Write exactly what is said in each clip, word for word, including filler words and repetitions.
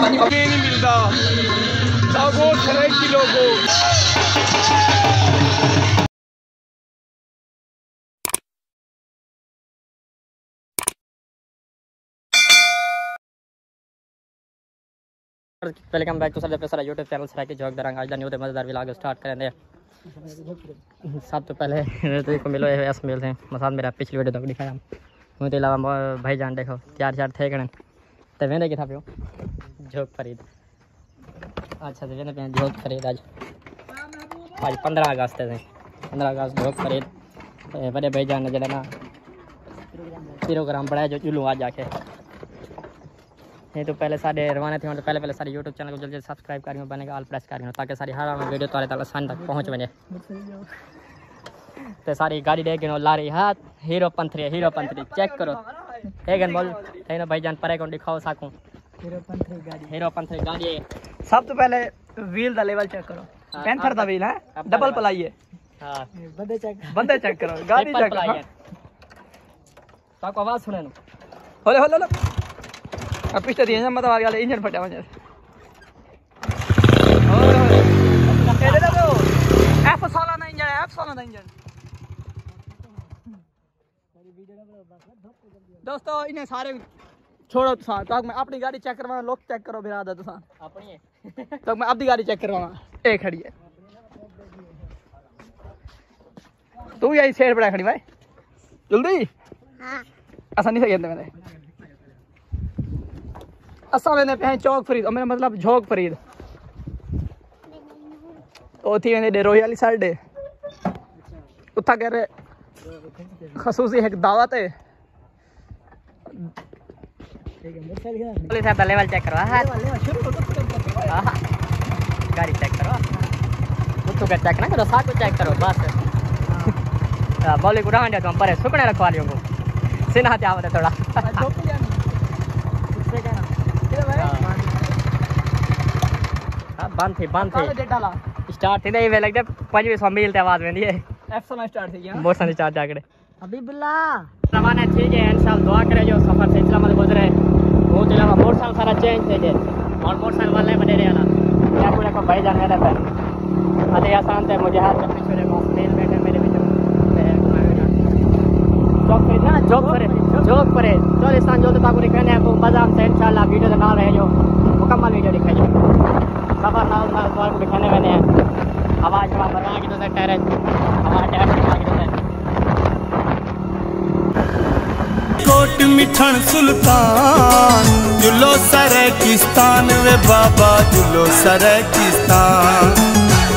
نہیں ملدا۔ ساگو سرائیکی لوگو۔ Welcome back to سر، سارا یوٹیوب چینل سرائیکی جھوک دا رنگ۔ اڄ دا نیو تے مزیدار ولاگ سٹارٹ کریں دے۔ سب توں پہلے تساں کوں ملو، اے ایس ملز ہیں، مثال میرا پچھلی ویڈیو تک دکھایا۔ اوں تے علاوہ مو-، بھائی جان ݙیکھو تیار شیار تھئے کھڑن۔ تے ویندے کتھاں پیو؟ جھوک فرید۔ اچھا، تے ویندے پئے جھوک فرید اڄ۔ اڄ پندرہ اگست ہے، پندرہ اگست جھوک فرید۔ تے وݙے بھائی جان نے جیڑھا نا پروگرام بݨایا جو ڄلوں اڄ آکھے۔ اے توں پہلے ساݙے روانہ تھیوݨ توں پہلے، پہلے ساݙے یوٹیوب چینل کوں جلدی جلدی سبسکرائب کر گھنو، بٹن کوں آل پریس کر گھنو تاکہ ساݙی ہر آوݨ ویڈیو تہاݙے تک آسانی تک پہنچ ونڄے۔ تے ساݙی گاݙی ݙیکھ گھنو، لاری ہا، ہیرو پنتھری، ہیرو پنتھری چیک کرو۔ اے گھن بول، اے نا بھائی جان پرے کوں ݙکھاؤ ساکوں۔ ہیرو پنتھری گاݙی۔ ہیرو پنتھری گاݙی ہے۔ سب توں پہلے ویل دا لیول چیک کرو۔ ہاں، پینتھر دا ویل ہے، ڈبل پلائی ہے۔ ہاں۔ بندے چیک۔ بندے چیک کرو، گاݙی ٹرپل چیک پلائی کرو۔ ہے۔ تاکو آواز سُݨے نو۔ ہولے، ہولے، ہولے۔ اب پچھلے دی انجن مت آواز والے انجن پھٹا ونڄے۔ ہولے، ہولے۔ ایف سولہ دا انجن ہے، ایف سولہ دا انجن۔ دوستو، انہیں سارے چھوڑو تساں، تاکہ میں اپݨی گاݙی چیک کروانا، لک چیک کرو برادر تساں۔ اپݨی ہے۔ تاکہ میں اپݨی گاݙی چیک کروانا۔ اے کھڑی ہے۔ توں وی آئی سیٹ بݨا کھڑی بھائی۔ جلدی؟ ہاں۔ اساں نہیں سڳدے ویندے۔ اساں ویندے پئے ہیں چوک فرید، او میرا مطلب جھوک فرید۔ او تھی ویندے ݙے روہی والی سائیڈ ݙے۔ اتھاں کرے خصوصی ہک دعوت ہے۔ پولیس صاحب دا لیول چیک کرو، ہاں۔ لیول، لیول، شروع کرو، شروع کرو۔ ہاں۔ گاڑی چیک کرو۔ اتھوں کے چیک نہ کرو، ساکوں چیک کرو، بس۔ ہاں۔ ہاں، بولی کو رہن دے تم پرے سکنے رکھوا لیو کو۔ سینا تے آوے تھوڑا۔ ہاں، بند تھی، بند تھی۔ سارے ڈیٹا لا۔ سٹارٹ تھی تے ایویں لڳدے پنجویں سو میل تے آواز ویندی ہے۔ ایف سو نہ سٹارٹ تھی ڳیا۔ موٹر سائیکل سٹارٹ جا کڑے۔ حبیب اللہ۔ روانہ تھی ڳئے، انشاءاللہ دعا کرے جو سفر صحیح سلامت گزرے۔ بہت علاوہ موٹر سائیکل سارا چینج تھی ڳئے۔ اور موٹر سائیکل والے بڑے رہے نا۔ یا کوئی کو بھائی جان میرے پہ۔ اتے آسان تے مجھے ہاتھ اپنے چھوڑے بس میل بیٹھے میرے وچ۔ چوک پہ نا، چوک پرے، چوک پرے۔ چولستان جو تو تاکو دکھانے ہیں، کو مزہ آتے انشاءاللہ ویڈیو دے نال رہے جو مکمل ویڈیو دکھائیے۔ سفر نال نال تہاکوں دکھانے ویندے ہیں۔ ہوا شوا بھرواں کی تساں ٹیرے، ہوا ٹیرے بھرواں کی تساں۔ کوٹ مٹھݨ سلطان، جلو سرائیکستان وے بابا، جلو سرائیکستان،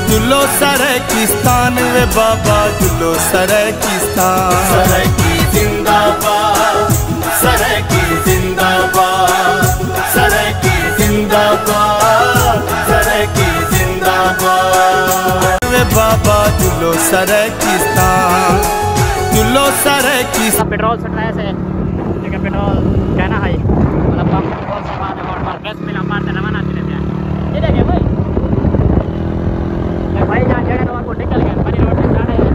جلو سرائیکستان وے بابا، جلو سرائیکستان۔ سرائیکی زندہ باد، سرائیکی زندہ باد، سرائیکی زندہ باد، سرائیکی زندہ باد۔ وے بابا جلو سرائیکستان، جلو سرائیکستان۔ پٹرول سٹوایا سے، کیونکہ پٹرول کہنا ہے، مطلب پمپ پٹرول سٹوا دے اور پر بس ملا مار تے روانہ تھی رہتے ہیں۔ ٹھیک ہے بھائی؟ اے بھائی جان جڑے لوگ کو نکل گئے، بڑی روڈ سے جانے ہیں۔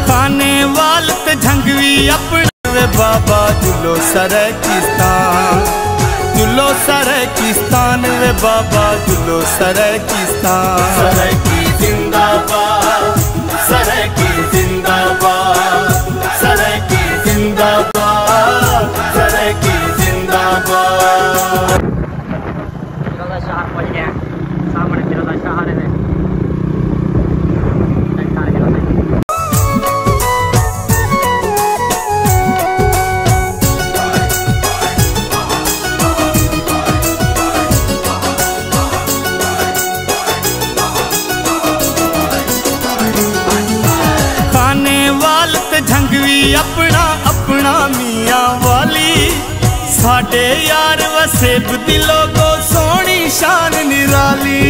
خانے وال تے جھنگوی اپݨا وے بابا جلو سرائیکستان، جلو سرائیکستان وے بابا جلو سرائیکستان۔ سرائیکی زندہ باد، سرائیکی زندہ باد، سرائیکی زندہ باد، سرائیکی زندہ باد۔ فیروزہ شہر پہنچ گئے ہیں۔ سامنے فیروزہ شہر ہے۔ خانے وال تے جھنگوی اپݨا، اپݨا میاں والی۔ ساݙے یار وسیب دی لوگو سوہݨی شان نرالی۔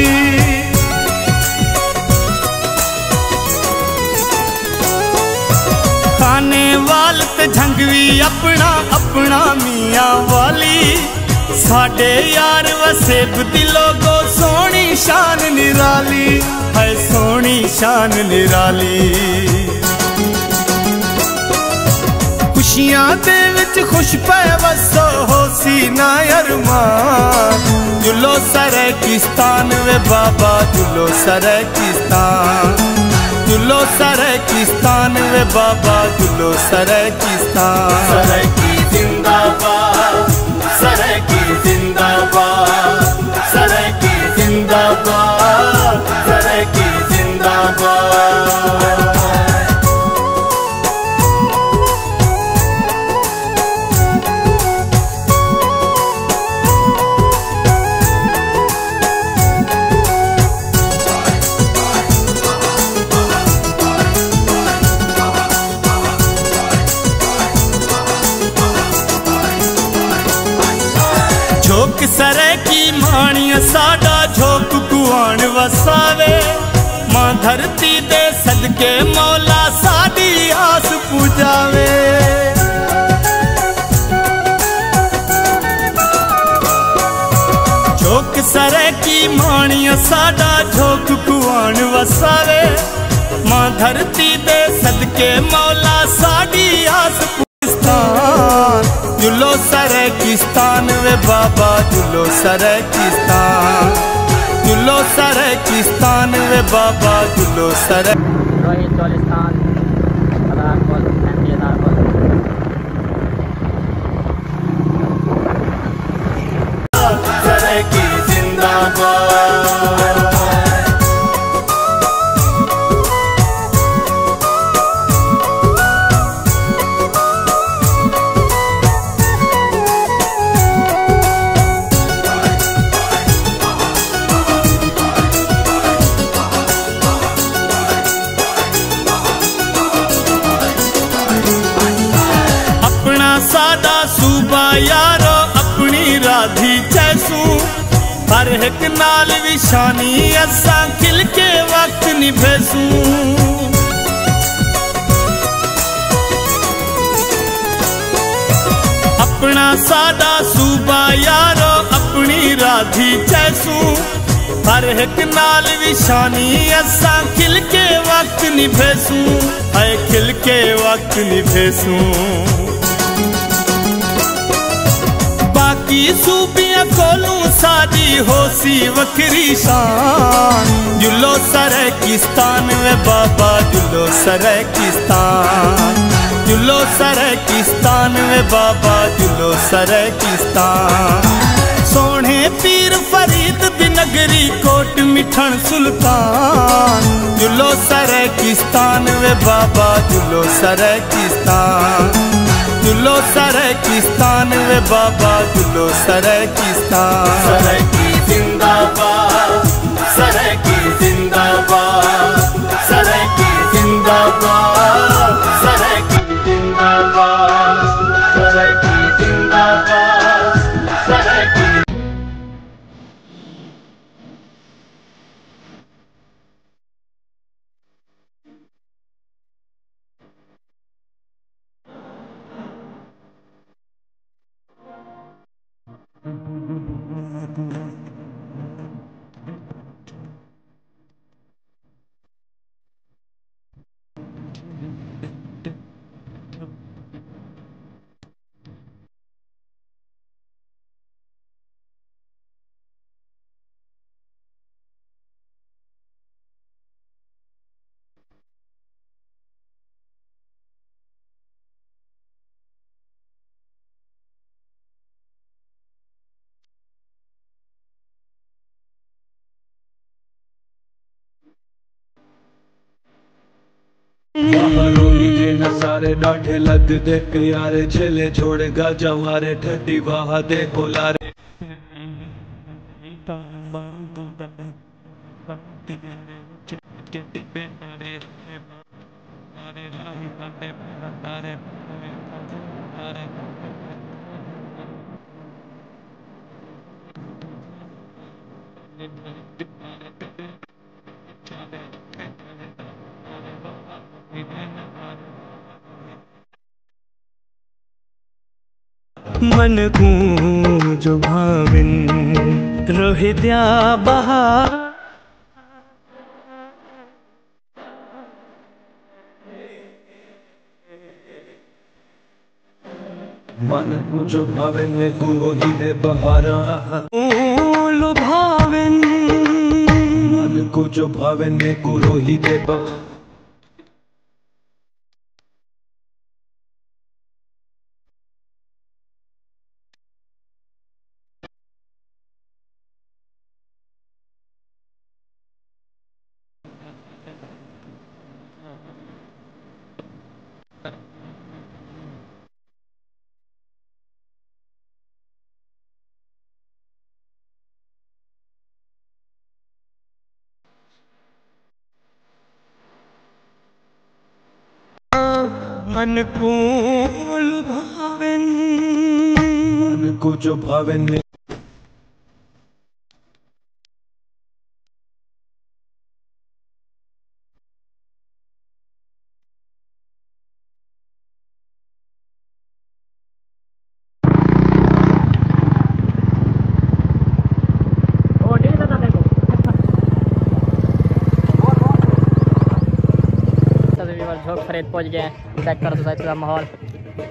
اپݨا اپݨا میاں والی، ساݙے یار وسیب دی لوگو، سوہݨی شان نرالی، ہائے سوہݨی شان نرالی۔ خوشیاں دے وچ خوش پئے وسو، ہوسی نہ ارمان۔ جلو سرائیکستان وے بابا، جلو سرائیکستان، جلو سرائیکستان وے بابا، جلو سرائیکستان۔ سرائیکی زندہ باد، سرائیکی زندہ باد، سرائیکی زندہ باد، سرائیکی زندہ باد۔ جھوک سرائیکی ماݨی اساݙا، جھوک کوں آݨ وساوے۔ ماں دھرتی دے صدقے مولا ساݙی آس پڄاوے۔ جھوک سرائیکی ماݨی اساݙا، جھوک کوں آݨ وساوے۔ ماں دھرتی دے صدقے مولا ساݙی آس پاکستان۔ جلو سرائیکستان وے بابا، جلو سرائیکستان، جلو سرائیکستان وے بابا، جلو سرائیک۔ روہی چولستان، ہزار کول، پینتی ہزار کول۔ سرائیکی زندہ باد۔ اپݨا ساݙا صوبہ یارو، اپݨی راہ دی چیسوں، ہر ہک نال وشانی اساں کھل کے وقت نبھیسوں۔ اپݨا ساݙا صوبہ یارو، اپݨی راہ دی چیسوں، ہر ہک نال وشانی اساں کھل کے وقت نبھیسوں، ہائے کھل کے وقت نبھیسوں۔ باقی صوبیاں کولوں ساݙی ہوسی وکھری شان۔ جلو سرائیکستان وے بابا، جلو سرائیکستان، جلو سرائیکستان وے بابا، جلو سرائیکستان۔ سوہݨے پیر فرید دی نگری، کوٹ مٹھݨ سلطان۔ جلو سرائیکستان وے بابا، جلو سرائیکستان، جلو سرائیکستان وے بابا، جلو سرائیکستان۔ سرائیکی زندہ باد، سرائیکی زندہ باد، سرائیکی زندہ باد، سرائیکی زندہ باد، سرائیکی زندہ باد، سرائیکی۔ واہ روہی دے نظارے ݙاڈھے لڳدے پیارے، چھیلے چھوڑ ڳاجاں مارے ٹھڈی واہ دے بولارے۔ من کوں جو بھاون روہی دیاں بہار۔ من کوں جو بھاون میکوں روہی دے بہاراں، کوں لبھاون۔ من کوں جو بھاون میکوں روہی دے بہاراں۔ من کوں لبھاون۔ من کوں جو بھاون۔ جھوک فرید پہنچ گئے ہیں۔ چیک کرو سوسائٹی دا ماحول۔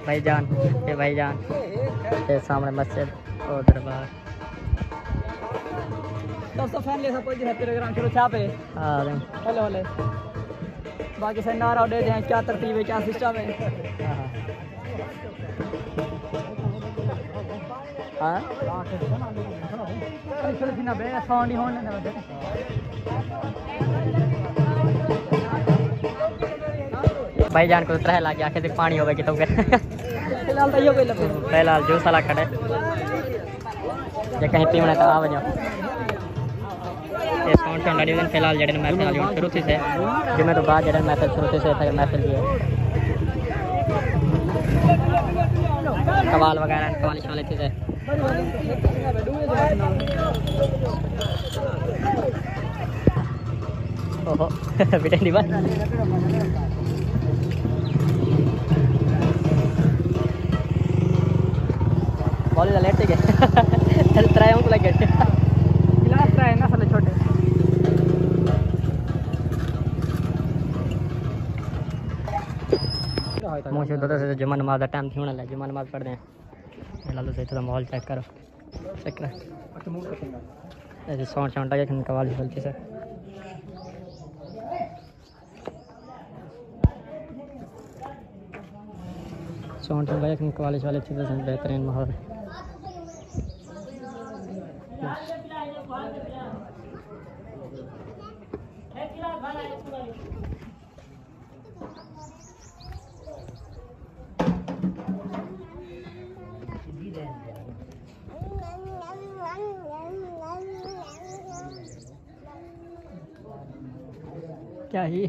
بھائی جان، اے بھائی جان، اے سامنے مسجد، او دربار۔ دوستو، فائنلی اساں پہنچ گئے پروگرام شروع تھیا پئے۔ ہاں، ہلو، ہلو۔ باقی سائیں نعرہ اڈے دے ہیں، کیا ترتیب ہے، کیا سسٹم ہے؟ ہاں۔ ہاں۔ بھائی جان کوں ترے لگ گیا، آکھے تے پانی ہوے کتوں کے۔ فی الحال تاں ایہو کوئی لبھے۔ فی الحال جوس والا کھڑے۔ جے کہیں پیوݨا تاں آ ونڄو۔ اے ساؤنڈ ساؤنڈ ݙیندن، فی الحال جیڑھے محفل والی ہݨ شروع تھیسے۔ جمعے توں بعد جیڑھے محفل شروع تھیسے، اتھاں محفل بھی ہے۔ قوال وغیرہ، قوالی شوالی تھیسے۔ اوہو، بیٹے دی بات۔ بال دا لیٹ تے گئے۔ ترے اونکوں لگ گئے۔ گلاس ترے نسل چھوٹے۔ موشو دادا سے جمعہ نماز دا ٹائم تھی ہونا لے، جمعہ نماز پڑھ دیں۔ لالو سے تھوڑا ماحول چیک کرو۔ چیک کرو۔ اے جی ساؤنڈ ساؤنڈ آ گیا، قوالی شوالی تھیسے۔ ساؤنڈ ساؤنڈ آ گیا، قوالی شوالی تھیسے، بہترین ماحول۔ کیا ہی؟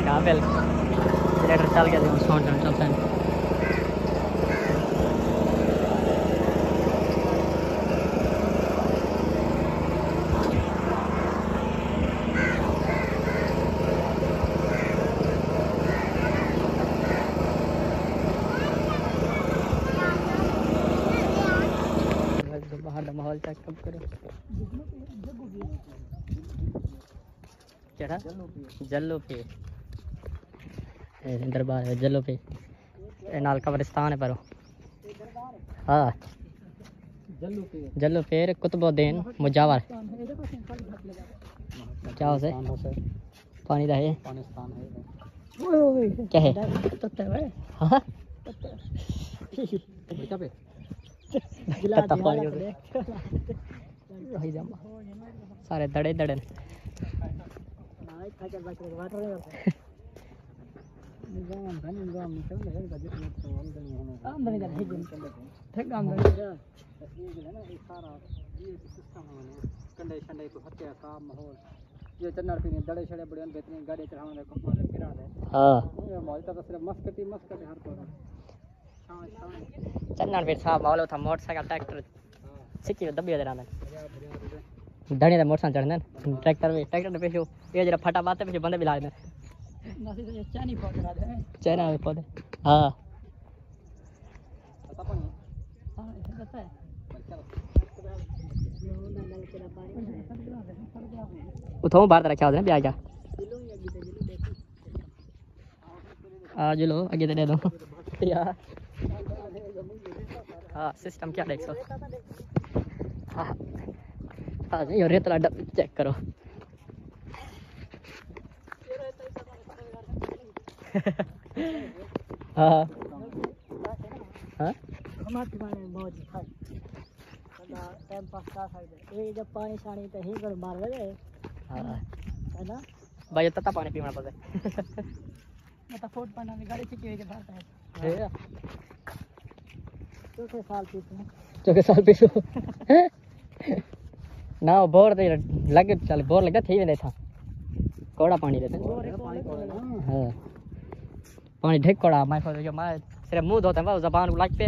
قابل۔ جنریٹر چل گیا، ساؤنڈ چل پئے۔ باہر دا ماحول چیک اپ کرو۔ کیڑھا؟ جلو پیر۔ اے دربار ہے جلو پیر۔ اے نال قبرستان ہے پرو۔ ہاں۔ جلو پیر۔ جلو پیر قطب الدین مجاور۔ کیا ہو سے؟ پانی دا ہے؟ اوئے اوئے۔ کیا ہے؟ تتا ہے۔ ہاں؟ تتا۔ تتا پانی ہو۔ وہی جمع۔ سارے دڑے دڑے نے۔ آمدنی دا ٹھیک ہے۔ ٹھیک آمدنی۔ کنڈے شنڈے کو ہتیا صاحب ماحول۔ یہ چنڑ پی دڑے شڑے بڑے بہترین، گاڑی چڑھاوݨ دے، گھماوݨ دے، پھراوݨ دے۔ ہاں۔ یہ ماحول تاں صرف مسکتی مسکت ہر طرف۔ چنڑ پیر صاحب ماحول اتھاں موٹر سائیکل ٹریکٹر سکی دبی دے رہندے۔ دھڑی دے موٹر سائیکل چڑھدے، ٹریکٹر وی، ٹریکٹر دے پچھوں، اے جیڑھا پھٹا بات تے پچھوں بندے وی لا ݙیندے۔ چائنا وی پودے۔ ہاں۔ اتھوں بھر رکھیا ہوندے نا، ٻیا کیا؟ آ جلو، اڳے تے ݙے ݙو۔ یار۔ ہاں، سسٹم کیا ݙیکھسو؟ ہاں۔ ہاں، یہ ریت والا ڈب چیک کرو۔ ہاں۔ ہاں؟ ہمارے بارے میں بہت دکھائی۔ بندہ ٹائم پاس کر سکدے۔ یہ جب پانی شانی تے ہی گڑ مار لے۔ ہاں۔ ہے نا؟ بھائی، تتا پانی پیوݨا پوندے۔ میں تو فوٹ پانا بھی گاڑی چکی ہوئی ہے، بھرتا ہے۔ ہے۔ چوتھے سال پیسوں۔ چوتھے سال پیسوں۔ نہ، وہ بور دے لگے، چل، بور لگا تھی ویندے تھا۔ کوڑا پانی ݙے تے۔ بور ہے، کوڑا۔ ہاں۔ پانی ڈھک کوڑا، میں سوچ جو میں صرف منہ دھوتے، وہ زبان کو لگ پہ۔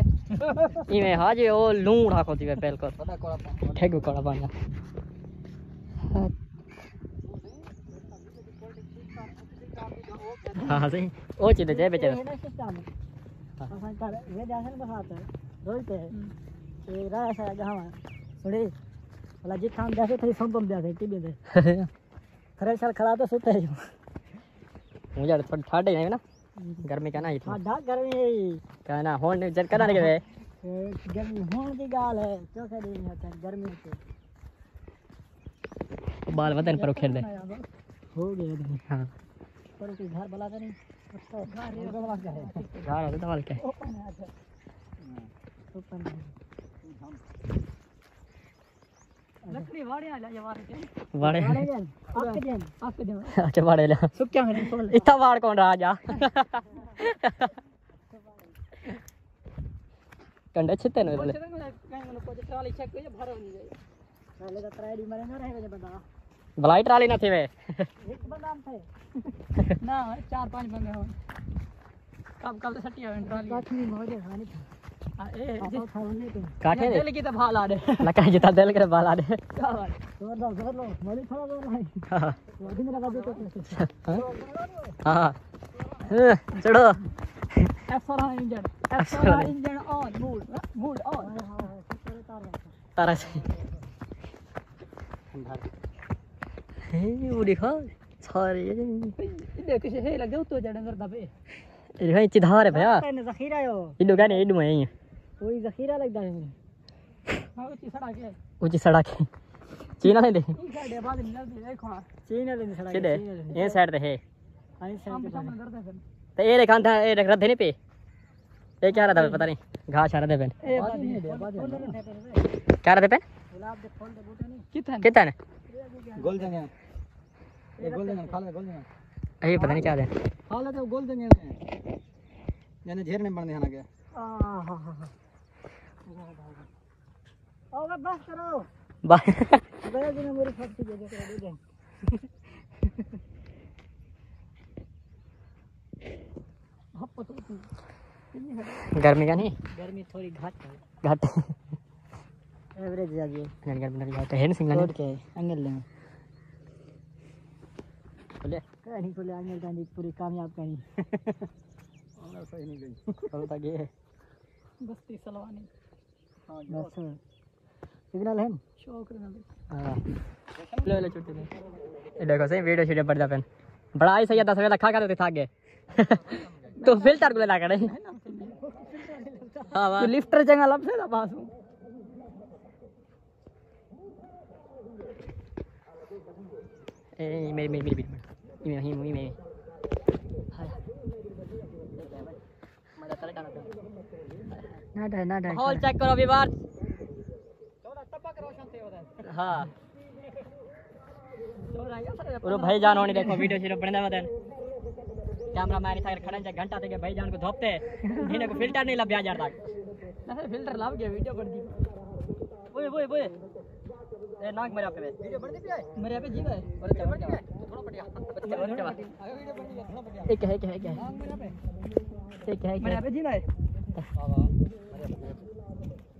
ایویں ہا جی، وہ لوݨ ہا کوتی وے بالکل۔ ڈھک کوڑا پانی۔ ہاں، ہاں، صحیح۔ او چیز دے جے بچے۔ یہ نا سسٹم۔ ہاں۔ اساں گھر وے جاسن بہات روز تے۔ ہوں۔ تے راہ سا جہاں سڑے۔ ولا جتھاں جاسے تھئی سب بم جاسے ٹی بی دے۔ تھریشر کھڑا تے ستے جو۔ ہوں یار، تھوڑا ٹھاڈے ہیں نا۔ ہوں۔ گرمی کا نا اتنا۔ ٹھاڈا گرمی ہے۔ کہنا ہن جن کنا لگے وے۔ اے گرمی ہون دی گال ہے، کیوں کہ نہیں ہے گرمی تے۔ بال ودن پرو کھیل دے۔ ہو گئے ودن۔ ہاں۔ پر کوئی گھر بلا تے نہیں۔ اچھا، گھر ہے۔ گھر ہے تو ڈال کے۔ اوپن ہے، اچھا۔ اوپن ہے۔ لکڑی واڑے آ جا، یہ واڑے کے۔ واڑے۔ واڑے جن، اک جن، اک جن۔ اچھا، واڑے لیا۔ سکیا ہے، کھول۔ اتھا واڑ کون رہا جا؟ کنڈے چھتے نے۔ ٹرالی چیک کر، بھرا نہیں جائے۔ ٹرالی دا ترے ڈی مرے نہ رہے وے بندہ۔ بلائی ٹرالی نہ تھی وے۔ ایک بندہ ہم تھے۔ نہ، چار پانچ بندے ہوں۔ کب کب سٹی ہوئے ٹرالی۔ کاٹھی نہیں موجے کھانی تھی۔ ہاں، اے، جی۔ کاٹھے دے۔ دل کی تو بھال آ دے۔ لکا جتا دل کے بھال آ دے۔ کیا بات ہے؟ زور لو، زور لو۔ مالی تھوڑا زور لائی۔ ہاں۔ وہ بھی میرا بجے تو۔ ہاں۔ ہاں۔ چڑھو۔ F R R engine. F R R engine on, mode, mode on. ہاں، ہاں، ہاں۔ تارا سے۔ اندر۔ ہے، وہ دیکھا، سارے۔ یہ کچھ ہے لگا، تو جڑا کردا پے۔ یہ چدھار ہے بھیا۔ ذخیرہ ہے وہ۔ ایڈو کہنے، ایڈو ہے۔ کوئی ذخیرہ لگدا ہے۔ ہاں، اچھی سڑک ہے۔ اچھی سڑک ہے۔ چین والے دے۔ یہ سائیڈ ہے، بعد نہیں لگدی، دیکھو ہاں۔ چین والے دی سڑک ہے، کدھر؟ چین والے دی۔ یہ سائیڈ تے ہے۔ ہاں، اس سائیڈ تے ہے۔ تے اے ݙیکھ آندھا، اے ݙیکھ ردھے نہیں پئے۔ اے کیا ردھا پئے؟ پتہ نہیں۔ گھاہ شا ردھے پئے۔ اے بعد نہیں۔ کیا ردھے پئے؟ گلاب دے پھل دے بوٹے نہیں۔ کتھے نے؟ کتھے نے؟ گل جنگے۔ اے گل جنگے، کھا لے گل جنگے۔ اے پتہ نہیں کیا دے۔ کھا لے تے گل جنگے۔ یعنی جھیرنے بݨدے ہن اڳے۔ آہا۔ او بس کرو۔ بس۔ بھیا جی نے میری پھٹی دے دے، دے دے۔ گرمی کا نہیں؟ گرمی تھوڑی گھٹ ہے۔ گھٹ۔ ایوریج جا گئی۔ نہیں، گرمی نہیں گھٹ ہے، نہیں سنگل توڑ نہیں۔ کے انگل لیں۔ کھلے؟ کہیں کھلے انگل کہیں پوری کامیاب کہیں۔ انگل صحیح نہیں گئی۔ کل تک یہ۔ بستی سلوانی۔ بس۔ سگنل ہن؟ شوق نال۔ ہاں۔ لے لے چھٹی دے۔ اے ݙیکھو سئیں، ویڈیو شیڈیو بݨدا پئے۔ بڑا ہی سئیں، دس وجے دا کھا کھا تے تھک ڳئے۔ تو فلٹر کوں لے کھڑے۔ ہاں، واہ۔ تو لفٹر چنڳا لبھے دا پاس۔ اے میری، میری، میری، میری۔ اے میری، میری، میری۔ ہائے۔ نہ ڈھائے، نہ ڈھائے۔ ماحول چیک کرو ویوار۔ ہاں۔ اور بھائی جان ہوݨی ݙیکھو ویڈیو شیڈیو بݨدے ودن۔ کیمرہ مین اتھاں کھڑے جے گھنٹہ تھئے ڳئے بھائی جان کوں دھوپ تے۔ انہیں کوں فلٹر نہیں لبھیا یار تک۔ نہ فلٹر لب ڳیا ویڈیو بݨدی۔ اوئے، اوئے، اوئے۔ اے ناک مریا پئے۔ ویڈیو بݨدی پئی ہے؟ مریا پئے جیندا ہے۔ تھوڑا پٹیا۔ ایک ہے، ایک ہے، ایک ہے۔ ایک ہے، ایک ہے۔ مریا پئے جیندا ہے۔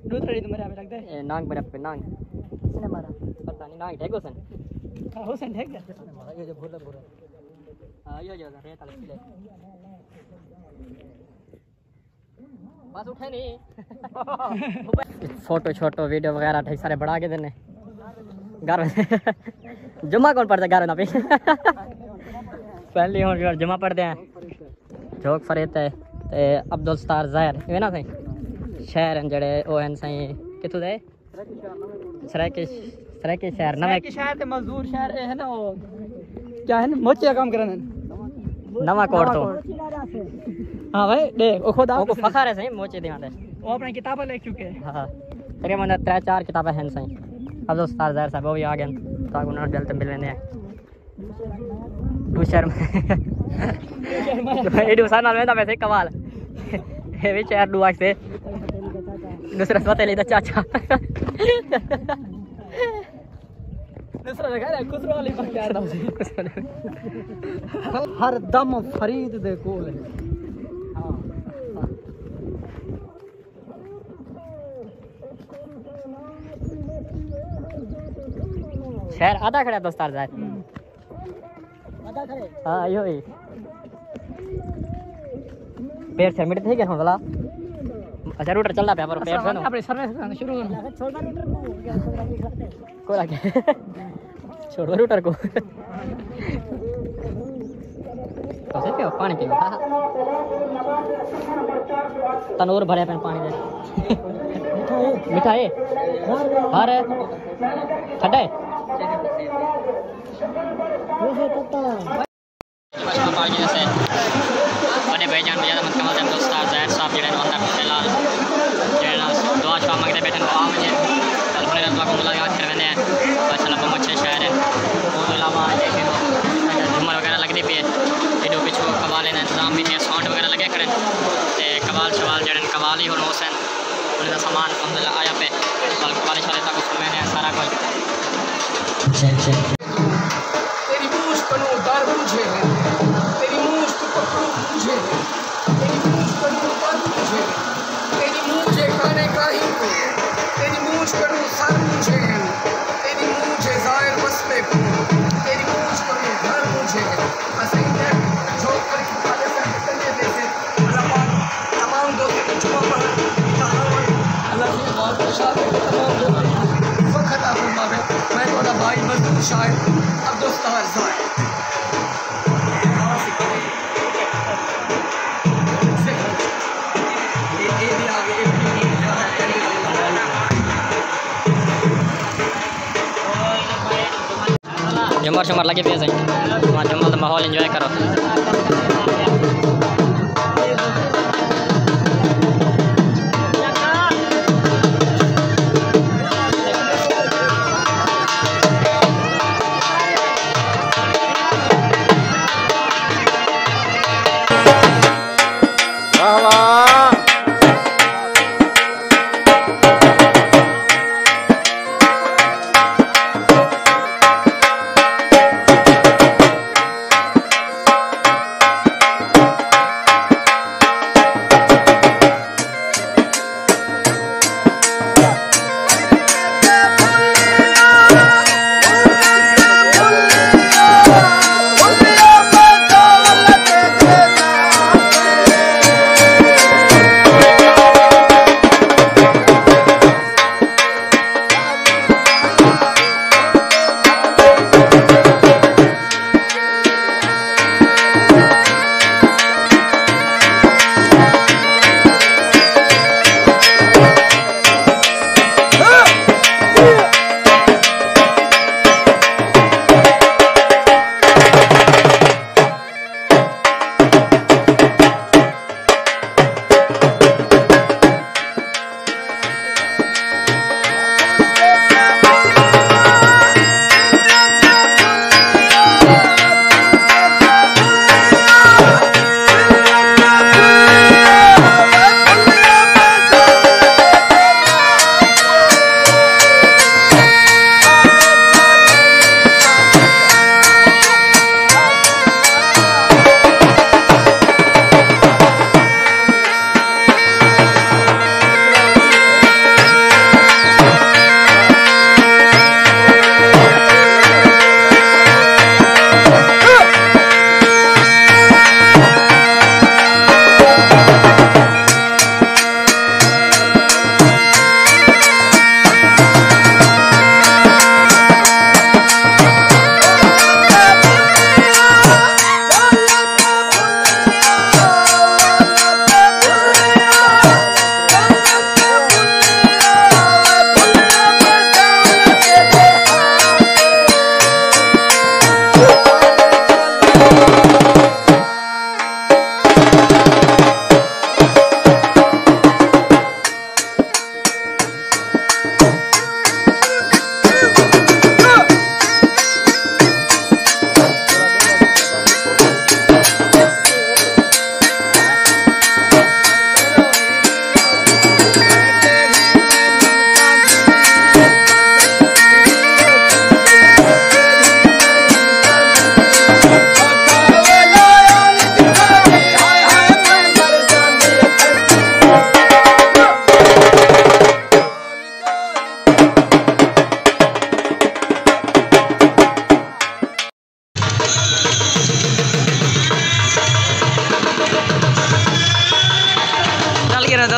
ݙو تریڑی تے مریا پئے لڳدے۔ اے نانگ مریا پئے، نانگ۔ کس نے مارا؟ پتہ نہیں، نانگ ڈھگ حسن۔ ہاں، حسن ڈھگ۔ ہاں، یہ جو ریت والے قلعے۔ بس اٹھے نہیں۔ فوٹو شوٹو ویڈیو وغیرہ ٹھیک سارے بڑھا کے دینے۔ گھر جمعہ کون پڑھتا گھر نہ پی؟ پہلی ہوں جمعہ پڑھتے ہیں۔ جھوک فریت ہے۔ تے عبدالستار ظاہر، ایویں نا سائیں؟ شہر ہیں جڑے، او ہیں سائیں، کتھوں دے؟ سرائیکی، سرائیکی شہر، نویں سرائیکی شہر تے مزدور شہر، اے ہے نا، او کیا ہے نا، موچے دا کام کرن۔ نواں کوٹ تو۔ ہاں بھائی، ݙے، او خود آپ۔ او کو فخر ہے سائیں، موچے دے آندے۔ او اپݨی کتاباں لکھ چکے۔ ہاں۔ تقریباً ترے چار کتاباں ہیں سائیں۔ عبدالستار ظاہر صاحب، او وی آ ڳئے۔ تاں انہاں نال مل ویندے ہیں۔ ݙو شہر۔ ایݙو سال نال ویندا پئے سئیں کمال۔ اے وی شہر ݙو آکھسے۔ نصرت فتح علی دا چاچا۔ نصرت دا گھر ہے، خسرو علی بخش آیا سی۔ ہر دم فرید دے کول ہے۔ شہر آدھا کھڑا دوستار ظاہر۔ ہاں، ایہو ہی۔ پیر سر مٹ تھی گیا ہن بلا۔ اچھا، روٹر چلدا پیا، پر پیر سر اپݨے سروس کرݨ شروع کرݨ۔ کولا کے۔ چھوڑو روٹر کو۔ پاسے پیو، پاݨی پیو۔ ہاں، ہاں۔ تنور بھرے پئے پاݨی دے۔ مٹھا ہے؟ ہر ہے؟ ٹھنڈا ہے؟ وݙے بھائی جان، بجا دا مکمل ٹائم دوست ظاہر صاحب جڑے نوں اندر فی الحال جڑے نال دعا شعا منگدے ٻیٹھن، او آ ونڄے۔ تاں ہݨے تاں تہاکوں ملاقات کرویندے ہیں۔ ماشاءاللہ بہت اچھے شہر ہیں۔ اوں توں علاوہ جیڑھے جھمر وغیرہ لڳدی پئی ہے، ایݙو پچھوں قوالیں دا انتظام وی ہے، ساؤنڈ وغیرہ لڳے کھڑے ہیں۔ تے قوال شوال جڑے قوالی ہن حسین انہاں دا سامان الحمدللہ آیا پئے۔ ول قوالی شوالی تہاکوں سݨویندے ہیں سارا کجھ۔ تیری مونجھ کنوں در مونجھے ہن، تیری مونجھ توں پکڑوں مونجھے ہن، تیری مونجھ کنوں در مونجھے ہن، تیری مونجھ ہے کانے کاہی کوں، تیری مونجھ کنوں سر مونجھے ہن، تیری مونجھ ہے زائر وسپے کوں، تیری مونجھ کنوں گھر مونجھے ہن۔ اساں ایندے جھوک کر کے خالص ہے کنجے دے سے۔ اللہ پاک تمام دوستاں کوں جمعہ پڑھݨ دا آوݨ، اللہ سئیں بادشاہ تے تمام دوستاں کوں سکھ عطا فرماوے۔ میں تہاݙا بھائی مزدور شاعر عبدالستار ظاہر۔ جھمر شمر لڳے پئے سئیں، تہاں جھمر دا ماحول انجوائے کرو۔ واہ واہ۔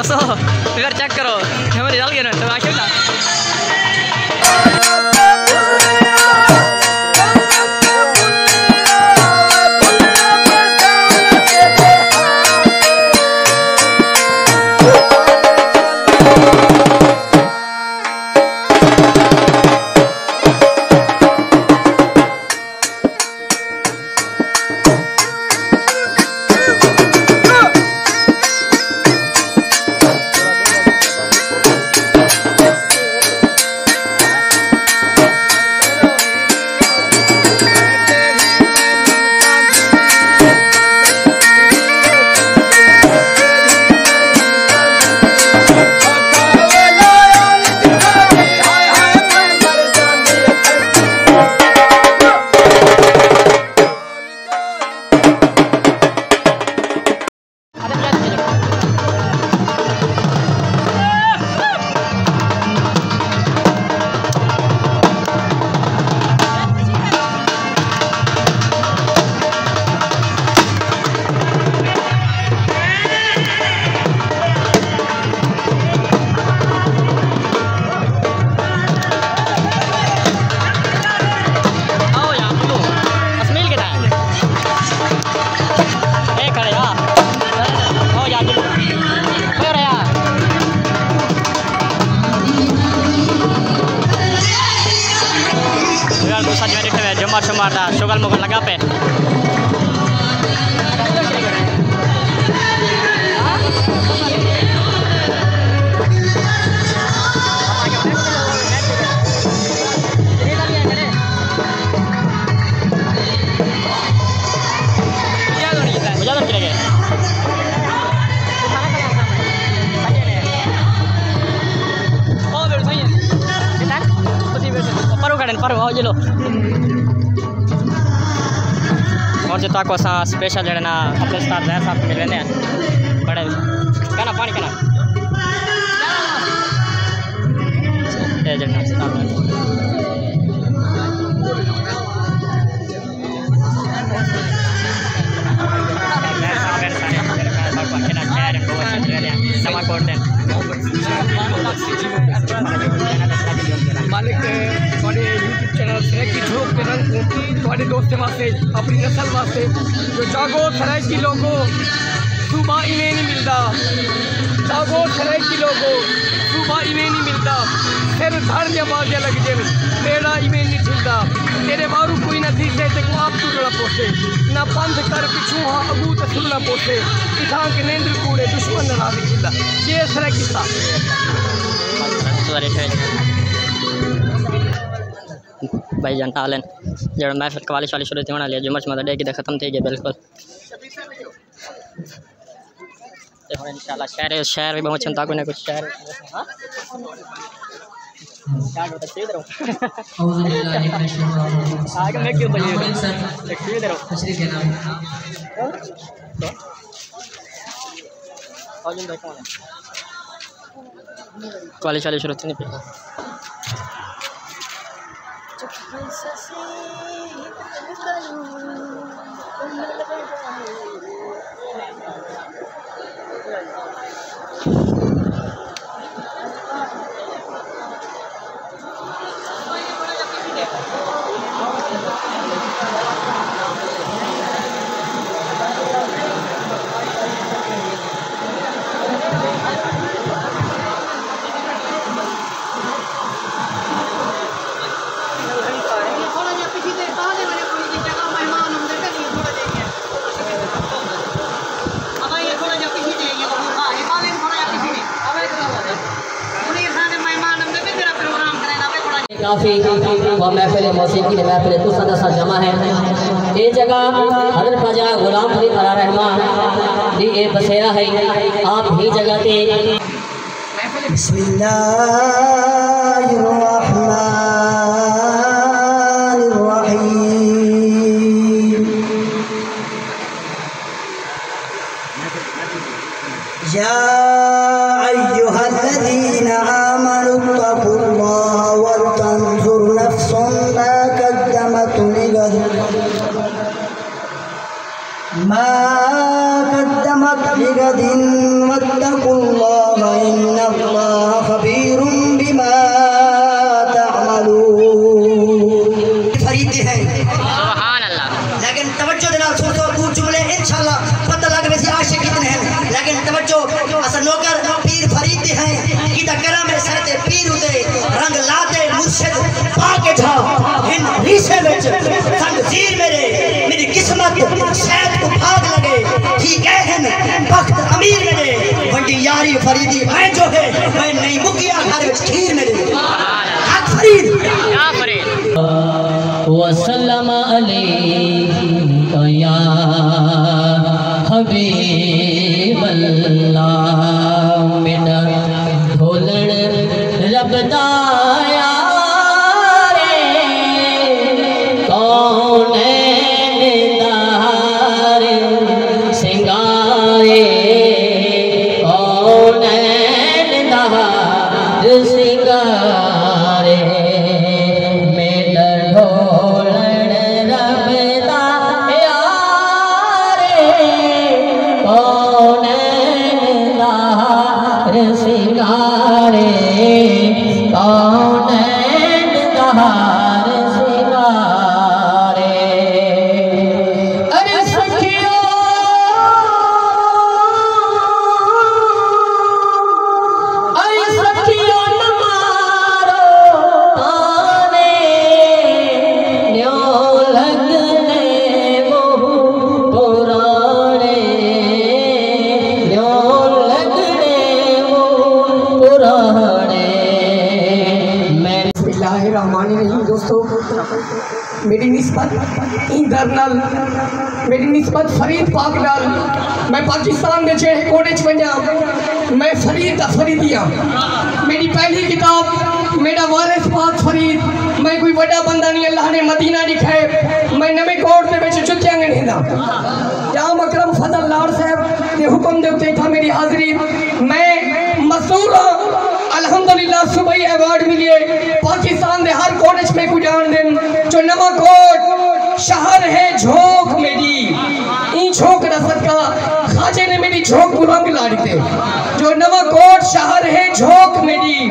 سو، فگر چیک کرو، میموری ڈال گئے نا، تو آخر نا۔ آؤ یار، بولو۔ اسمیل کدھر ہے؟ اے کھڑے آ۔ آؤ یار، بولو۔ اوئے رہا۔ یار، دوسرا جو ہے، جمعہ شمعہ دا شغل مغل لگا پہ۔ پرو کھڑن، پرو، آؤ، یہ لو۔ اور جتھاں کو اساں اسپیشل جڑے نا اپنے استاد زہر صاحب کو مل ویندے ہیں۔ بڑے کہنا پانی کہنا۔ اے جڑے نا استاد زہر۔ مالک تہاݙے یوٹیوب چینل سرائیکی جھوک تے رنگ کوں تہاݙے دوستیں واسطے، اپݨی نسل واسطے، جو جاڳو سرائیکی لوگو، صوبہ ایویں نہیں ملدا۔ جاڳو سرائیکی لوگو، صوبہ ایویں نہیں ملدا۔ سر دھڑ دیاں بازیاں لڳدن، ٻیڑا ایویں نہیں ٹھلدا۔ تیݙے ٻاہروں کوئی نہ تھیسے، تیکوں آپ ٹرݨا پوسے۔ نہ پندھ کر پچھوں ہاں، اڳوں تے سݨݨا پوسے۔ اتھاں کہ نیندر کوڑے، دشمن ناراض تھیندا۔ یہ سرائیکی سا۔ بھائی جان آلن، جڑا محفل قوالی شوالی شروع تھی ہونا لیا، جمعہ شمعہ ڈے کی ختم تھی گئے بالکل۔ تے ہݨ انشاءاللہ شہر، شہر بھی پہنچن تاکہ نہ کچھ شہر۔ ہاں؟ کیا کرتا، سیدھ رہو۔ آگے میں کیوں بجے؟ سیدھ رہو۔ تشریف کے نام۔ ہاں؟ آ جاؤ، دیکھو نا۔ کالج شالج شروع تھی نہیں پئی۔ کافی و محفل موسیقی دے محفل تساں دا سا جمع ہے۔ اے جگہ حضرت خواجہ غلام فرید ارا رحمان دی اے بسیرا ہے۔ آپ ہی جگہ تے بسم اللہ الرحمن الرحیم۔ يا أيها الذين آمنوا اتقوا الله ولتنظر نفس ما قدمت لغد، ما قدمت لغد، واتقوا الله، ہیں۔ سبحان اللہ۔ لیکن توجہ دے نال سن سو، دو جملے انشاءاللہ پتہ لگ ویسی عاشق کتنے ہیں۔ لیکن توجہ، اساں نوکر پیر فرید دے ہیں، کیتا کرم ہے سر تے پیر اتے، رنگ لا تے مرشد پا کے جھا، ہن ریشے وچ سنگ زیر میرے، میری قسمت شاید کو بھاگ لگے، تھی گئے ہن بخت امیر میرے، ونڈی یاری فریدی میں جو ہے، میں نہیں مکیا گھر وچ کھیر میرے۔ حق فرید۔ وسلم علیک یا حبیب اللہ، میݙا ڈھولݨ رب دا یار، کونین دا ہار سنگارے، کونین دا ہار سنگارے، میݙا ڈھولݨ رب دا یار، کونین دا ہار سنگارے، کونین دا ہار سنگارے۔ ارے سخیو، ارے سخیو، نہ مارو تانے، نیو لڳدے منہ پراݨے، نیو لڳدے منہ پراݨے۔ میں بسم اللہ الرحمن الرحیم۔ دوستو، میری نسبت ایندر نال، میری نسبت فرید پاک نال۔ میں پاکستان دے جیڑھے کونے چ ونڄاں، میں فرید دا فریدی ہاں۔ میری پہلی کتاب میرا وارث پاک فرید۔ میں کوئی وݙا بندہ نہیں، اللہ نے مدینہ ݙکھائے۔ میں نویں کوٹ دے وچ جتیاں ڳنڈھیندا۔ جام اکرم فضل لاڑ صاحب دے حکم دے اتے اتھاں میری حاضری۔ میں مزدور ہاں، الحمدللہ صوبائی ایوارڈ ملیے، پاکستان دے ہر کونے چ میکوں ڄاݨدن۔ جو نواں کوٹ شہر ہے جھوک میݙی، ایں جھوک دا صدقہ خواجے نے میݙی جھوک کوں رنگ لا ݙتے۔ جو نواں کوٹ شہر ہے جھوک میݙی،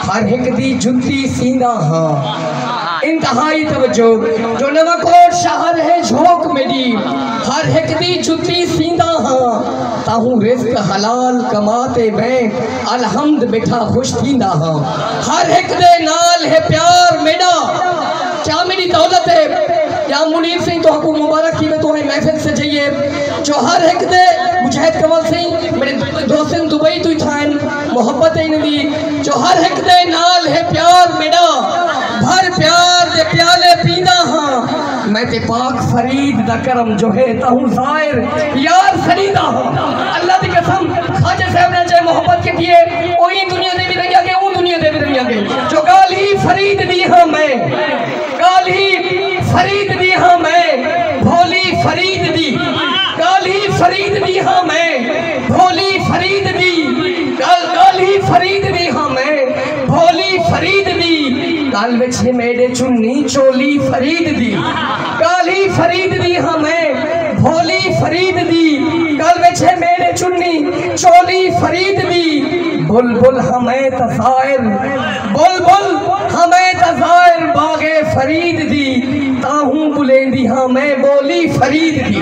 ہر ہک دی جتی سیندا ہاں۔ انتہائی توجہ۔ جو نواں کوٹ شہر ہے جھوک میݙی، ہر ہک دی جتی سیندا ہاں۔ تاہوں رزق حلال کما تے میں الحمد ٻیٹھا خوش تھیندا ہاں۔ ہر ہک دے نال ہے پیار میݙا۔ کیا میݙی دولت ہے؟ یا منیر سئیں، تہاکوں مبارک تھیوے، تہاݙی محفل سجائی ہے۔ جو ہر ہک دے، مجاہد کنول سئیں، میݙے دوستن دبئی توں اتھاں آئن، محبت ہے انہاں دی۔ جو ہر ہک دے نال ہے پیار میݙا، بھر پیار دے پیالے پیندا ہاں۔ میں تے پاک فرید دا کرم جو ہے، تہوں زائر یار سݙیندا ہاں۔ اللہ دی قسم، خواجہ صاحب نال جئیں محبت کیتی ہے، او ایں دنیا دے وی رہیا ڳئے، اوں دنیا دے وی رہیا ڳئے۔ جو ڳالھ ہی فرید دی ہاں میں، ڳالھ ہی فرید دی ہاں میں، بھولی فرید دی۔ ڳالھ ہی فرید دی ہاں میں، بھولی فرید دی۔ ڳالھ، ڳالھ ہی فرید دی ہاں میں، بھولی فرید دی۔ ڳل وچ ہے میݙے چنی چولی فرید دی۔ ڳالھ ہی فرید دی ہاں میں، بھولی فرید دی۔ ڳل وچ ہے میݙے چنی چولی فرید دی۔ بلبل ہاں میں تاں زائر، بلبل ہاں میں تاں زائر باغ فرید دی۔ تاہوں ٻلیندی ہاں میں ٻولی فرید دی۔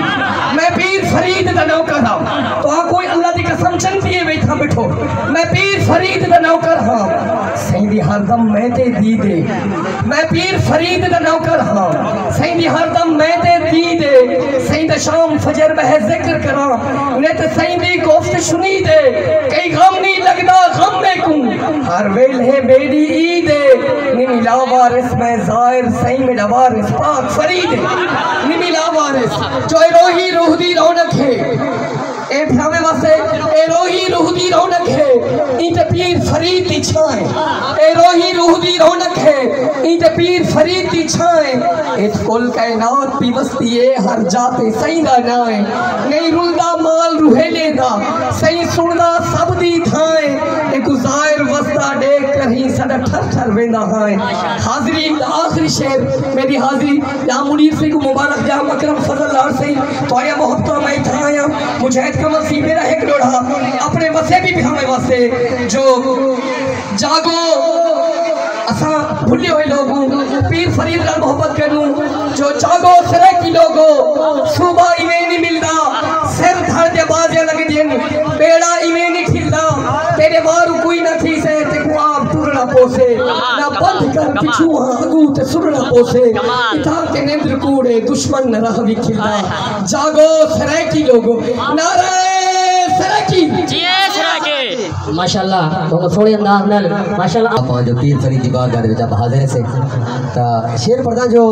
میں پیر فرید دا نوکر ہاں۔ تہاکوں اللہ دی قسم، جنتی ہے، ویٹھا ٻیٹھو۔ میں پیر فرید دا نوکر ہاں۔ سئیں دی ہر دم میں تے دید ہے۔ میں پیر فرید دا نوکر ہاں۔ سئیں دی ہر دم میں تے دید ہے۔ سئیں دا شام فجر ٻہہ ذکر کراں، نت سئیں دی گفت شنید ہے۔ کئی غم نہیں لڳدا غم میکوں، ہر ویلھے میݙی عید ہے۔ نمی لاوارث میں زائر، سئیں میݙا وارث پاک فرید ہے۔ نمی لاوارث، جو اے روہی روح دی رونق ہے۔ اے بھراویں واسطے، اے روہی روح دی رونق ہے، ایں تے پیر فرید دی چھاں ہے۔ اے روہی روح دی رونق ہے، ایں تے پیر فرید دی چھاں ہے۔ ات کل کائنات پئی وسدی ہے، ہر جاہ تے سئیں دا ناں ہے۔ نہیں رلدا مال روہیلے دا، سئیں سݨدا سب دی تھاں ہے۔ ایکوں زائر وسدا ݙیکھ کہیں ساݙا ٹھر ٹھر ویندا ہاں ہے۔ حاضری دا آخری شعر، میݙی حاضری، جام منیر سئیں کوں مبارک، جام اکرم فضل لاڑ سئیں، تہاݙیاں محبتاں میں اتھاں آیاں۔ مجاہد کنول سئیں میݙا ہک ݙوہڑا اپݨے وسیبی بھراویں واسطے، جو جاڳو، اساں بھلے ہوئے لوگ ہوں، پیر فرید نال محبت کرنوں، جاگو سرائیکی لوگو، صوبہ ایویں نی ملدا، سر دھڑ تے بازیاں لڳدین، ٻیڑا ایویں نی ٹھلدا، تیݙے واروں کوئی نہ تھیسے، تیکوں آپ ٹرݨا پوسے، نہ بندھ کر پچھوں ہاں اڳوں تے سݨݨا پوسے، اتھاں تے نندر کوڑے، دشمن نہ راہ وی کھلدا۔ جاگو سرائیکی لوگو، نعرہ سرائیکی۔ جی سرائیکی۔ ماشاءاللہ، بہت سوہݨے انداز نال، ماشاءاللہ۔ آپاں جو پیر فرید دی بارگاہ دے وچ آپ حاضر سے، تاں شعر پڑھدا جو،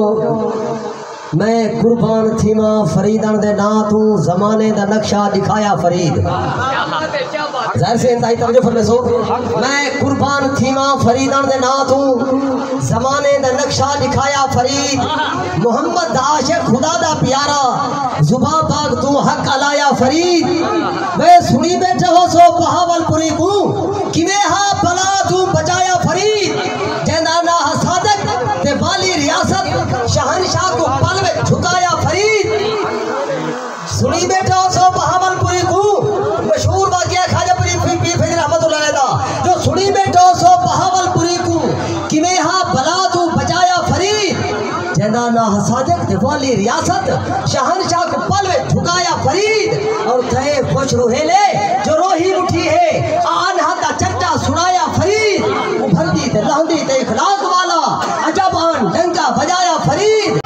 میں قربان تھیواں فریدݨ دے ناں توں، زمانے دا نقشہ ݙکھایا فرید۔ ظاہر سے انتہائی توجہ فرمیسو۔ میں قربان تھیواں فریدݨ دے ناں توں، زمانے دا نقشہ ݙکھایا فرید۔ محمد دا عاشق، خدا دا پیارا، زباں پاک توں حق الایا فرید۔ وے سݨی ٻیٹھے ہوسو بہاول پوری کوں، کیویں ہا بلا توں بچایا فرید۔ جیندا ناں ہا صادق تے والی ریاست، شہنشاہ کوں پل وچ جھکایا فرید۔ سݨی ٻیٹھے ہوسو بہاول پوری کوں، مشہور واقعہ خواجہ پیر، پیر، پیر فیض رحمت اللہ علیہ دا، جو سݨی ٻیٹھے ہوسو بہاول پوری کوں، کیویں ہا بلا توں بچایا فرید۔ جیندا ناں ہا صادق تے والی ریاست، شہنشاہ کوں پل وچ جھکایا فرید۔ اور تھئے خوش روہیلے جو روہی مٹھی ہے، آ انہاں دا چٹا سݨایا فرید۔ ابھردی تے لہندی تے اخلاق والا، عجب آن ڈنکا بجایا فرید۔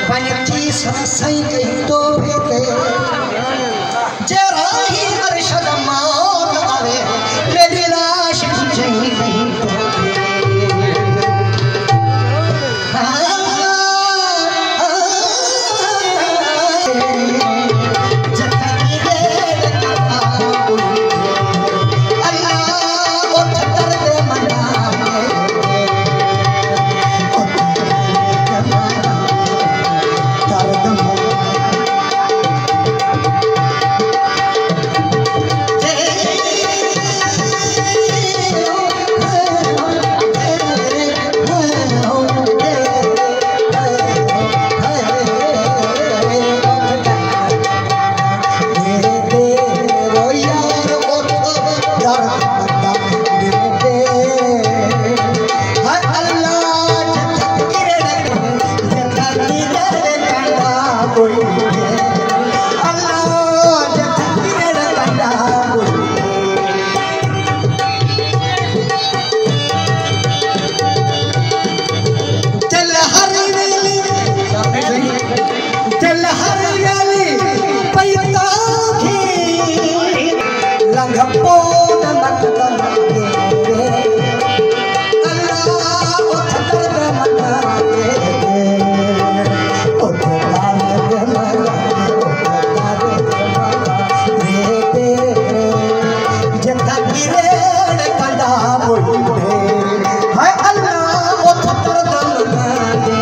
ونڄ تھی سائیں کہیں توبے تے، جے راہی ارشد موت آوے، میݙی لاش پڄائیں کہیں توبے تے۔ دل ہر ویلی، دل ہر ویلی پئی تاں گھی، لنگھ پو تے مقدم تیرے۔ اللہ اٹھ درد منا دے، اٹھ درد منا دے، اٹھ درد منا دے۔ جتھاں گریڑ کنڈا مڑدے، ہائے اللہ اتھ پردم نہ ݙے۔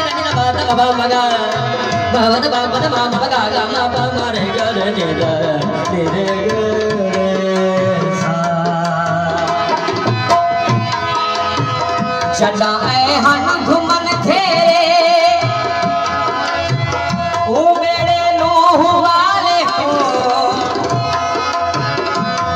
بابا مگا، بابا بابا بابا مگا گا ما پا مارے گرے نی دا، تیرے گرے سا۔ جݙاں اے ہن گھمن گھیرے، او میرے نوح والے کوں۔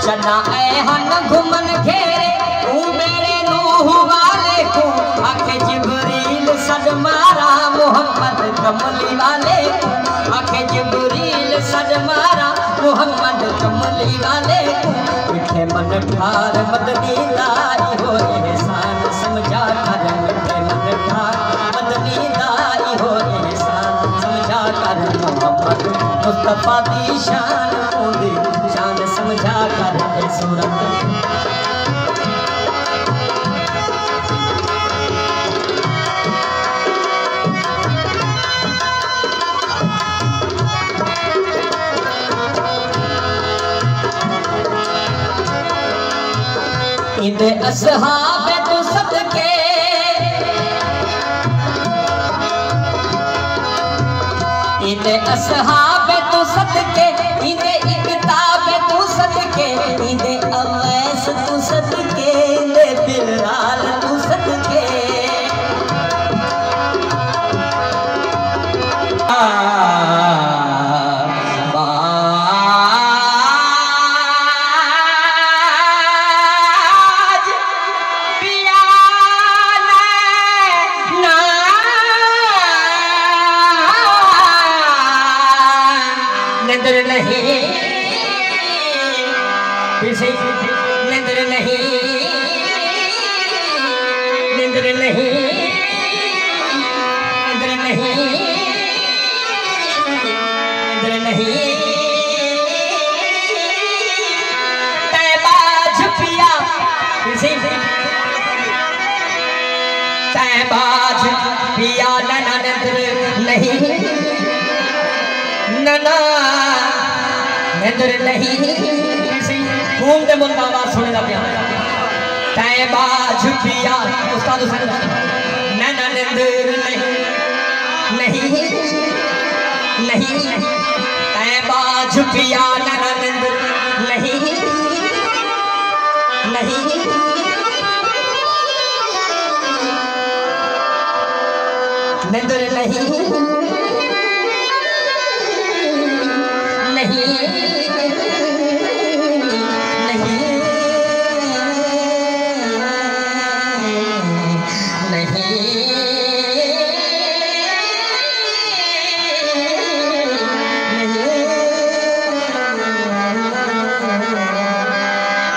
جݙاں اے ہن گھمن گھیرے، او میرے نوح والے کوں۔ آکھے جبریل سݙ مارا محمد کملی والے کوں۔ آکھے جبریل سݙ مارا محمد کملی والے کوں۔ ݙٹھے من ٹھار مدنی دا ایہو احسان سمجھا کر، ݙٹھے من ٹھار مدنی دا ایہو احسان سمجھا کر، محمد مصطفیٰ دی شان اوندی شان سمجھا کر، اے صورت اصحاب توں صدقے، ایندے اصحاب توں صدقے، ایندے اقتاب توں صدقے، ایندے اویس توں صدقے، ایندے بلال توں صدقے۔ باز پیا نہ، نندر نہیں، نندر نہیں، نندر نہیں، نندر نہیں، نندر نہیں۔ تیں باز پیا، تیں باز پیا، نہ نہ نندر نہیں، نہ نہ نندر نہیں۔ خون دے ملک آواز سݨدا پیا۔ تیں باز پیا، استاد حسین، نہ نہ نندر نہیں، نہیں، نہیں۔ تیں باز پیا، نہ نہ نندر نہیں، نہیں، نندر نہیں، نہیں، نہیں، نہیں۔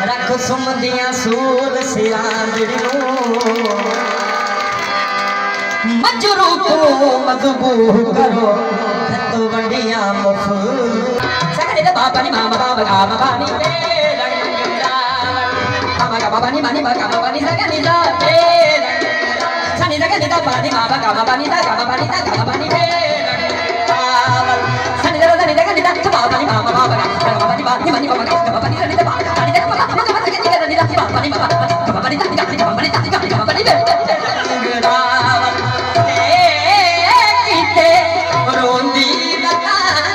رکھ سمدیاں سود سیاندڑ نوں، مجروح کوں مذبوح کرو، بھت ونڈیاں مفت۔ سگا نی دا بابا نی ماما بابا گا ما با نی دے رنگ دا۔ ماما گا بابا نی ما نی با گا ما با نی سگا نی دا دے رنگ دا۔ سا نی سگا نی دا با نی ماما گا ما با نی سا گا ما با نی سا گا ما با نی دے رنگ دا۔ سا نی دا سا نی سگا نی دا سا بابا نی ماما بابا گا ما با نی با نی ما نی بابا گا ما با نی سا نی دا با سا نی دا با ما با سگا نی دا نی دا با نی با با نی دا نی دا با نی دے رنگ دا۔ روندی وطن،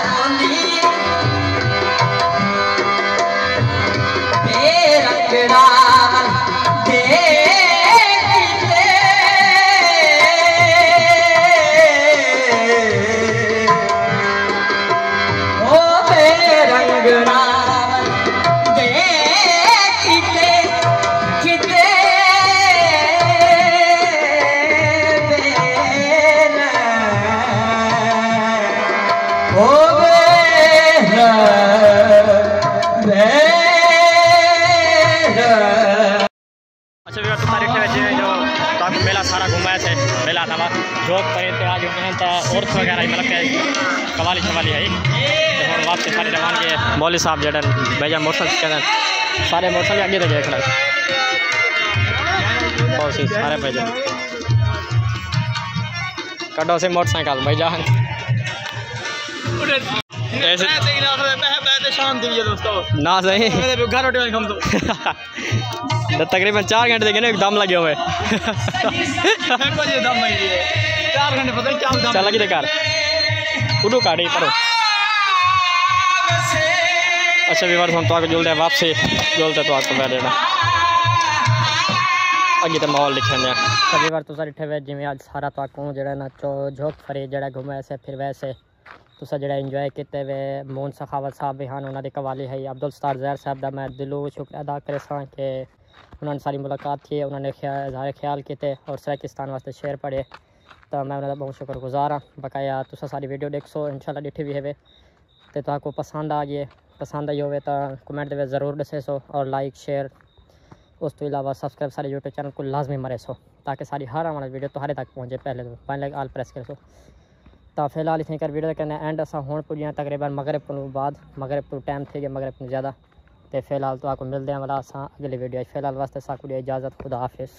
روندی بے رنگ راول دے کیتے۔ او بے رنگ راول دے کیتے، کیتے بے رنگ۔ او بے رنگ، بے رنگ۔ اچھا ویور، تساں ݙٹھے وچ جو تہاکوں میلہ سارا گھمائے سے، میلہ تھا جھوک پرے تے آ جو ہیں تا عورت وغیرہ ہی مطلب کہ قوالی شوالی ہے۔ تے ہݨ واپسی ساری روانگی ہے۔ مولوی صاحب جڑے بھیجا موٹر سائیکل کہندے سارے موٹر سائیکل اڳے تے گئے کھڑے۔ اور سی سارے بھیجا۔ کڈو سے موٹر سائیکل بھائی جان۔ ایسے نہ صحیح۔ تقریباً چار گھنٹے دے گھنے دم لگے ہوئے۔ چار گھنٹے پتہ نہیں کیا دم چل لگی تے کر۔ اڈو کاڑی پرو۔ اچھا ویور، ہݨ تہاکوں جلدے واپسی، جلدے تہاکوں پیا ݙینا۔ اڳے تے ماحول ݙکھیندے ہیں۔ اچھا ویور، تساں ݙٹھے وے جیویں اڄ سارا تہاکوں جڑا نا چو جھوک پھری جڑا گھمائے سے پھروائے سے۔ تساں جڑا انجوائے کیتے وے، مون سخاوت صاحب وی ہن، انہاں دی قوالی ہئی۔ عبدالستار زہیر صاحب دا میں دلوں شکر ادا کریساں کہ انہاں نال ساری ملاقات تھی، انہاں نے خیا-، اظہار خیال کیتے اور سرائیکستان واسطے شعر پڑھے۔ تاں میں انہاں دا ٻہوں شکر گزار ہاں۔ بقایا تساں ساری ویڈیو ݙیکھسو، انشاءاللہ ݙٹھی وی ہیوے۔ تے تہاکوں پسند آ ڳئے، پسند آئی ہووے تاں کمنٹ دے وچ ضرور ݙسیسو اور لائک، شیئر، اس توں علاوہ سبسکرائب ساݙے یوٹیوب چینل کوں لازمی مریسو تاکہ ساݙی ہر آوݨ والی ویڈیو تہاݙے تک پہنچے، پہلے توں پہلے آل پریس کریسو۔ تاں فی الحال اتھیں کر ویڈیو دے کنے اینڈ، اساں ہݨ پڄے ہیں تقریباً مغرب کنوں بعد، مغرب توں ٹائم تھی ڳئے، مغرب کنوں زیادہ۔ تے فی الحال تہاکوں ملدے ہیں ولا اساں اڳلی ویڈیو اچ، فی الحال واسطے ساکوں ݙیو اجازت، خدا حافظ۔